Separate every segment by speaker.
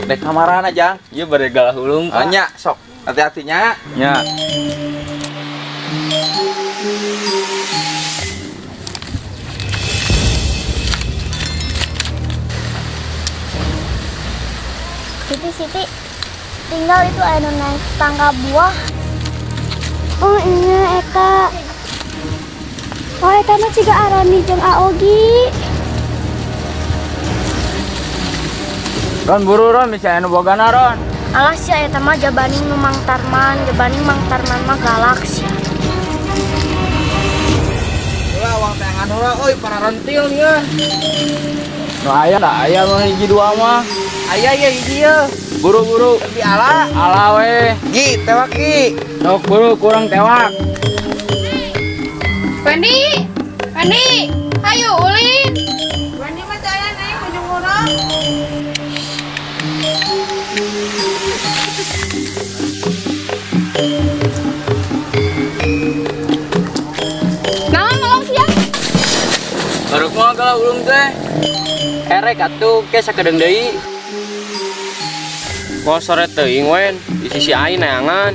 Speaker 1: Dek kamaran aja.
Speaker 2: Iya bade galah ulung.
Speaker 1: Nya sok hati-hatinya.
Speaker 2: Nya.
Speaker 3: Siti, Siti, tinggal itu anu naik tangga buah. Oh iya Eka. Oh eta mah ciga Aroni jeung Aogi.
Speaker 2: Ron buru Ron bisa anu bogana Ron.
Speaker 3: Alas ya eta mah jabaning nu Mang Tarman, jabaning Mang Tarman mah galak sia.
Speaker 1: Ulah uang teangan heula euy para rentil nya.
Speaker 2: Nu aya da aya nu hiji dua mah.
Speaker 1: Aya ya hiji ye.
Speaker 2: Buru-buru
Speaker 1: di ala.
Speaker 2: Ala we.
Speaker 1: Gi tewak gi.
Speaker 2: Sok buru kurang tewak.
Speaker 4: Fendi, Fendi, ayo ulin.
Speaker 5: Fendi mah teh naik ujung urang.
Speaker 4: Naon ngomong sia?
Speaker 2: Baru kumaha galah ulung teh? Erek atuh ke sakedeung deui. Kok sore teuing wen di sisi aing neangan.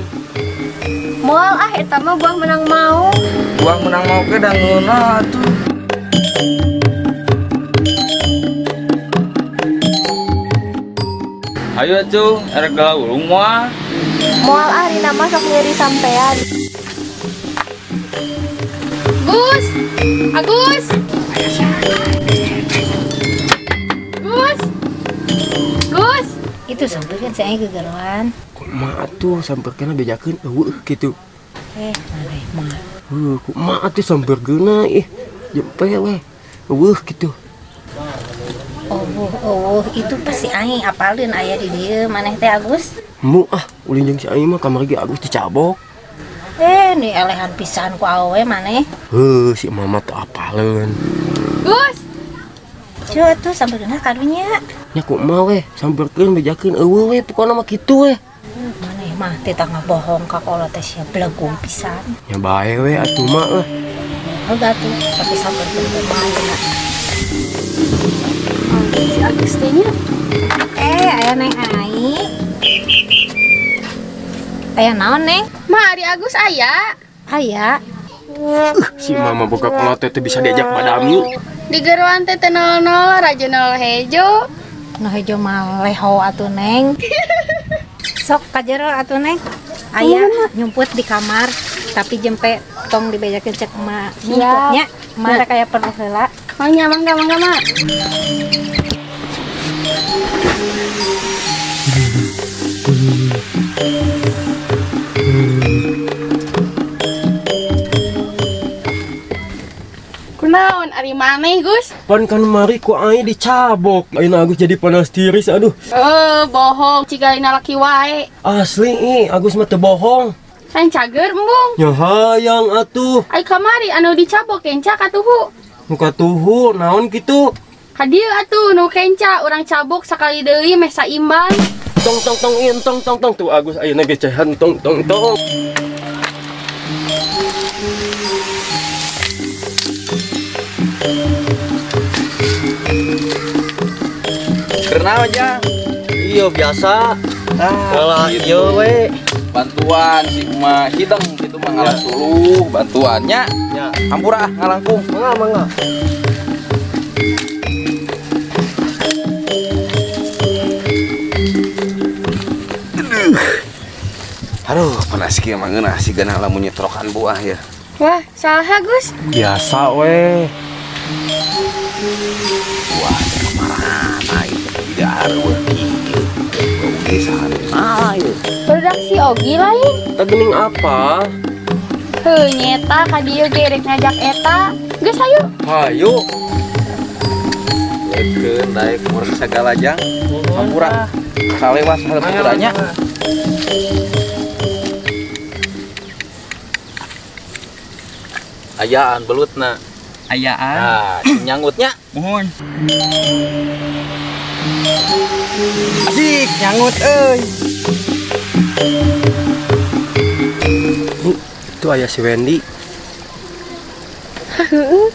Speaker 3: Moal ah eta mah buah menang mau.
Speaker 1: Buah menang mau ke da ngeunah atuh.
Speaker 2: Ayo atuh erek galah ulung moal.
Speaker 3: Moal ah rina mah sok nyeri sampean.
Speaker 4: Gus, Agus. Gus. Gus.
Speaker 6: Itu sampeurkeun si aing gegeroan.
Speaker 7: Kumaha atuh sampeurkeun bejakeun eueuh kitu.
Speaker 6: Maneh mah.
Speaker 7: Heuh, kumaha atuh sampeurkeunna ih. Jempe we. Eueuh kitu.
Speaker 6: Oh, oh, itu pasti aing apaleun aya di dieu maneh teh Agus.
Speaker 7: Mu ah, ulin jeung si aing mah kamari ge Agus dicabok.
Speaker 6: Nih elehan pisan ku awewe maneh.
Speaker 7: Heuh, si mama teh apaleun.
Speaker 4: Gus.
Speaker 6: Cuh atuh sampeurkeunna kadunya.
Speaker 7: Nya kumaha we, sampeurkeun bejakeun eueuh we pokona mah kitu we.
Speaker 6: Maneh mah teh tangga bohong ka kolot teh sia belegung pisan.
Speaker 7: Nya bae we atuh mah lah.
Speaker 6: Heuh atuh, tapi sampeurkeun kumaha cenah.
Speaker 4: Si Agus teh nya.
Speaker 6: Aya Neng Ai. Aya naon Neng?
Speaker 4: Ma, ari Agus aya.
Speaker 6: Aya.
Speaker 7: Si mama boga kolot teh bisa diajak badami.
Speaker 4: Di geroan teh 00 raja nol hejo.
Speaker 6: No hejo mah leho atuh Neng. Sok ka jero atuh Neng. Aya nyumput di kamar tapi jempe tong dibejakeun cek emak. Nyumputnya emak rek aya perlu heula.
Speaker 4: Mangga mangga mangga mak. Kunaon ari maneh Gus?
Speaker 7: Pan kan mari ku aing dicabok. Ayeuna Agus jadi panas tiris aduh.
Speaker 4: Bohong ciga dina laki wae.
Speaker 7: Asli ih, Agus mah teu bohong.
Speaker 4: Kan cager embung.
Speaker 7: Nya hayang atuh.
Speaker 4: Ai kamari anu dicabok kenca katuhu.
Speaker 7: Nu katuhu naon kitu?
Speaker 4: Ka dieu atuh nu kenca urang cabok sakali deui meh saimbang.
Speaker 7: Tong tong tong ih tong tong tong tuh Agus ayeuna ge cehan tong tong tong.
Speaker 1: Kenapa aja?
Speaker 8: Iya biasa. Kalau iya we.
Speaker 1: Bantuan si emak hideng gitu mah ngalah suluh bantuannya.
Speaker 8: Ya.
Speaker 1: Hampura ah ngalangkung.
Speaker 8: Mangga mangga.
Speaker 1: Aduh, panas kieu mah ngeunah sigana lamun nyetrokan buah ya.
Speaker 4: Wah, saha Gus?
Speaker 7: Biasa we.
Speaker 1: Wah, kemarahan aing tidak areueuh kieu. Oge saha ieu.
Speaker 4: Produksi Ogi lain.
Speaker 7: Teh geuning apa?
Speaker 4: Heuh, nyeta ka dieu ge rek ngajak eta. Geus hayu.
Speaker 7: Hayu.
Speaker 1: Keun daek murek sagala jang. Hampura. Salewas hampuranya. Ayaan belutna.
Speaker 2: Ayaan.
Speaker 1: Nah, nyangutnya.
Speaker 2: Mohon. Asik nyangut euy.
Speaker 7: Bu, itu ayah si Wendy.
Speaker 4: Heeh.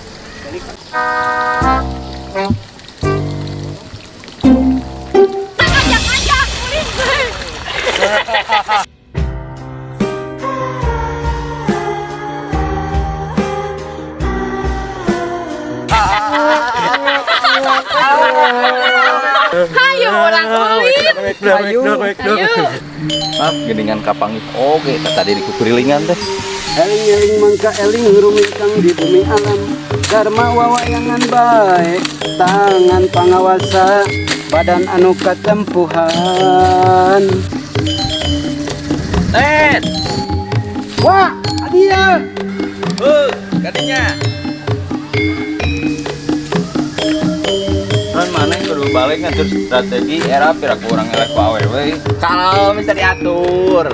Speaker 4: Ajak-ajak ulin. Hayu orang ulin.
Speaker 7: Ayo.
Speaker 4: Ayo.
Speaker 1: Ah, geningan kapanggih oge tadi di kukurilingan teh.
Speaker 9: Eling-eling mangka eling rumingkang di bumi alam. Dharma wawayangan bae, tangan pangawasa, badan anu katempuhan.
Speaker 1: Tet.
Speaker 9: Wah, adia.
Speaker 1: Heuh, kadinya. Kan maneh kudu balik ngatur strategi era pira ku urang elek ku awewe. Kalau bisa diatur.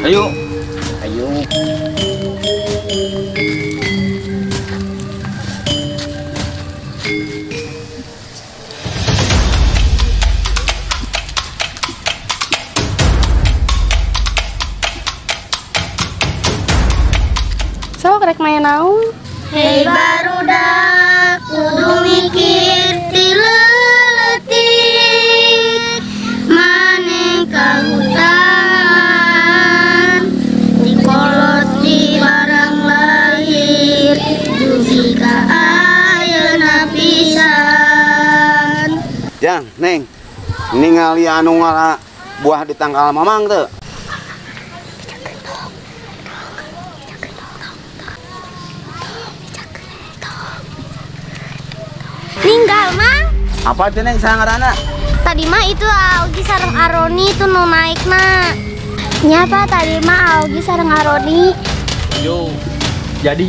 Speaker 1: Ayo. Ayo.
Speaker 4: Sok rek main naon?
Speaker 3: Hei barudak kudu mikir ti leutik maneh kahutangan dikolot di barang lahir dugi ka ayeuna pisan.
Speaker 9: Jang, Neng, ningali anu ngala buah di tangkal mamang teu?
Speaker 3: Ninggal mang.
Speaker 9: Apa itu Neng sangarana?
Speaker 3: Tadi mah itu Augie sareng Aroni itu nu naik na. Nyapa tadi mah Augie sareng Aroni.
Speaker 1: Yo. Jadi.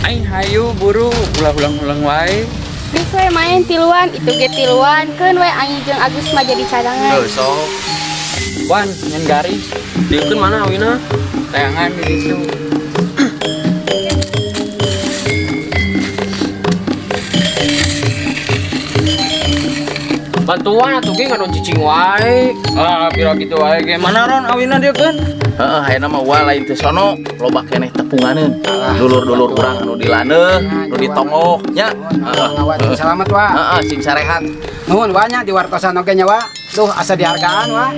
Speaker 2: Aing hayu buru ulah ulang-ulang wae.
Speaker 4: Geus we main tiluan, itu ge tiluan, keun we aing jeung Agus mah jadi cadangan.
Speaker 2: Heuh sok. Wan nyen garis.
Speaker 7: Dieukeun mana awina?
Speaker 2: Tayangan di ditu.
Speaker 7: Bantuan atuh ge ngadon cicing wae.
Speaker 2: Ah, pira kitu wae ge. Mana Ron awina dia keun?
Speaker 1: Heeh, ayeuna mah wa lain teu sono, loba keneh tepunganeun. Dulur-dulur urang anu di laneuh, nu di tongoh nya.
Speaker 9: Heeh, selamat wa.
Speaker 1: Heeh, sing sarehat.
Speaker 9: Nuhun wa nya diwartosan oge nya wa. Duh asa dihargaan wa.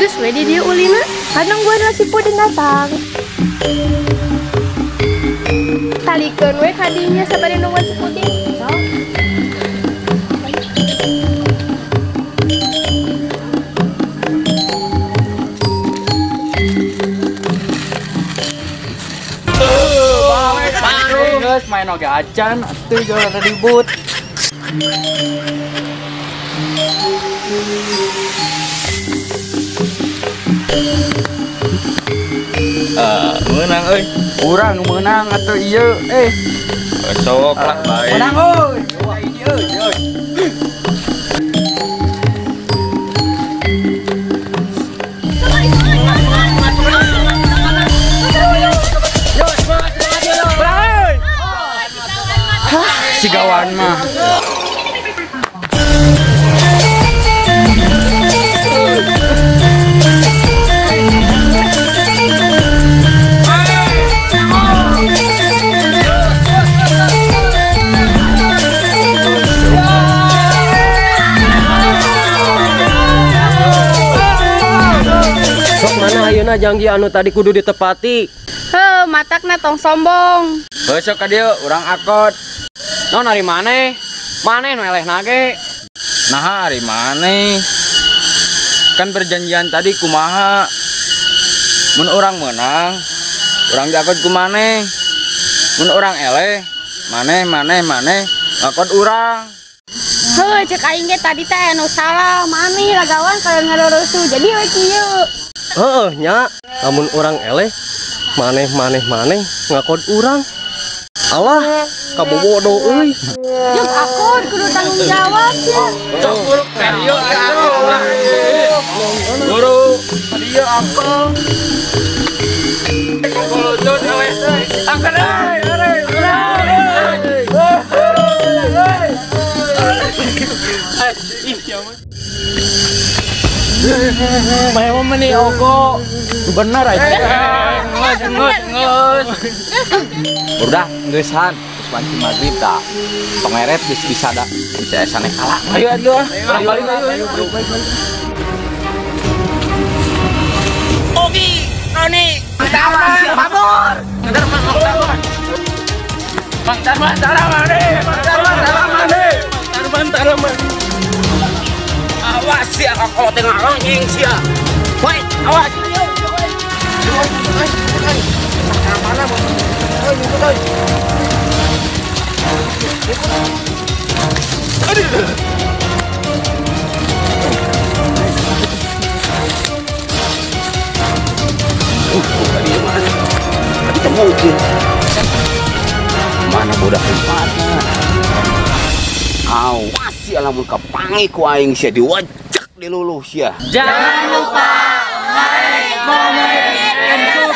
Speaker 4: Geus we di dieu ulina.
Speaker 3: Kan nungguan lah si Pudin datang.
Speaker 4: Talikeun we kadinya sabari nungguan si Pudin.
Speaker 2: Geus main oge acan atuh jual ribut.
Speaker 1: Meunang euy.
Speaker 2: Urang nu meunang atuh ieu eh.
Speaker 1: Sok lah bae.
Speaker 9: Meunang euy. Hiji euy.
Speaker 2: Si gawan mah.
Speaker 7: Sok mana ayeuna janji anu tadi kudu ditepati.
Speaker 4: Heuh, matakna tong sombong.
Speaker 2: Heuh sok ka dieu urang akot. Non ari maneh? Maneh nu eleh nage.
Speaker 1: Nah ari maneh? Kan perjanjian tadi kumaha? Mun urang meunang, urang diakot ku maneh. Mun urang eleh, maneh maneh maneh ngakot urang.
Speaker 4: Heuh, cek aing ge tadi teh anu salah, maneh lagawan kalau ngarorusuh. Jadi we kieu.
Speaker 7: Heeh nya, lamun urang eleh maneh maneh maneh ngakod urang. Alah, kabobodo euy.
Speaker 4: Jeung akod kudu tanggung jawab ya.
Speaker 1: Guru, dia apa? Kolotun eleh. Angkat euy, euy. Mah nih ogo. Bener aja. Ngeus ngeus ngeus. Udah ngeusan geus wanci magrib tah. Pengeret geus bisa da bisa esane kalah. Ayo ayo. Balik ayo. Ogi, Roni, Darman, Babur. Darman, Darman. Bang Darman, Darman, Bang Darman, Darman, Darman, Darman. Awas sia kalau tengah anjing sia. Woi, awas.
Speaker 9: Tadi mungkin. Mana budak tempatnya? Awas sia lamun kapangi ku aing sia diwajak diluluh sia.
Speaker 2: Jangan lupa like, comment, and subscribe.